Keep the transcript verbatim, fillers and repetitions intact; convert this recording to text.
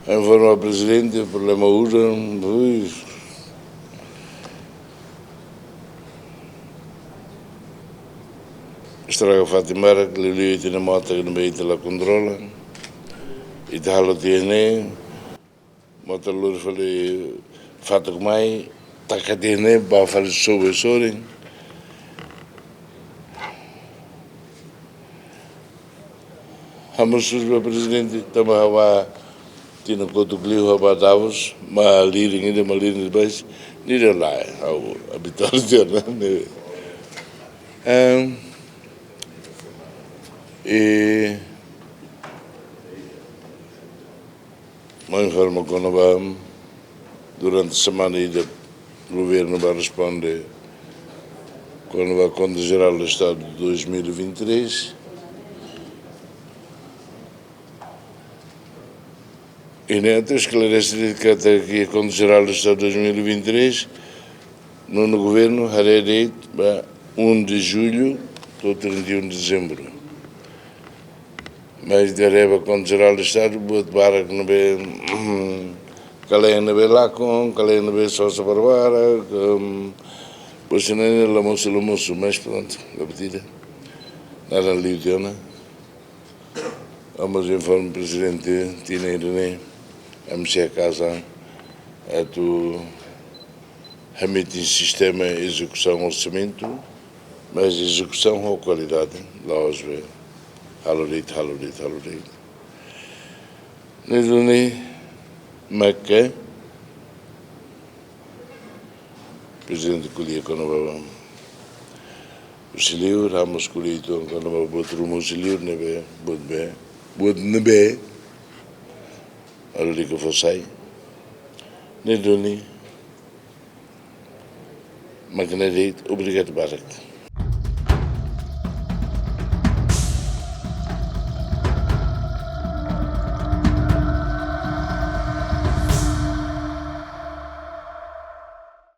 Informa prezidente, problema udan, ui. Estraga fatin barak, liuliu ita-nia mota ne'ebé ita la kontrola. Ita halo tiha ne'e, mota lori fali fatuk mai, taka tiha ne'e, bá fali sobu sorin. Ha'u mós husu ba prezidente, tanba ha'u bá tinan kotuk liu ha'u bá Davos, malirin ida, malirin depois, nia dehan lae, ha'u abituadu tiha ona ne'e. Em, e Ha'u informa kona-ba durante semana ida governu bá responde kona-ba Konta Jerál do Estadu dois mil e vinte e três. I ne'e atu esklarese katak Konta Jerál do Estadu dois mil e vinte e três, nono governu haree de'it ba um de julho to'o trinta e um de dezembro. Mas ita haree ba Konta Jerál do Estadu, buat barak ne'ebé, kalen ne'ebé lakon, kalen ne'ebé sosa barbarak, em, buat sira-ne'e la mosu, la mosu, mas prontu, la buat ida. Naran liu tiha ona. Ha'u mós informa prezidente, tinan ida-ne'e, M C A Casa, atu hametin sistema ezekusaun orsamentu, mas ezekusaun ho kualidade, la'ós be halo de'it, halo de'it, halo de'it. Ne'e duni maka prezidente ko'alia kona-ba husi liur, ha'u mós ko'alia uitoan kona-ba buat ruma husi liur ne'ebé, buat be, buat ne'ebé ha'u lalika fó sai. Ne'e duni mak ne'e de'it, obrigadu barak.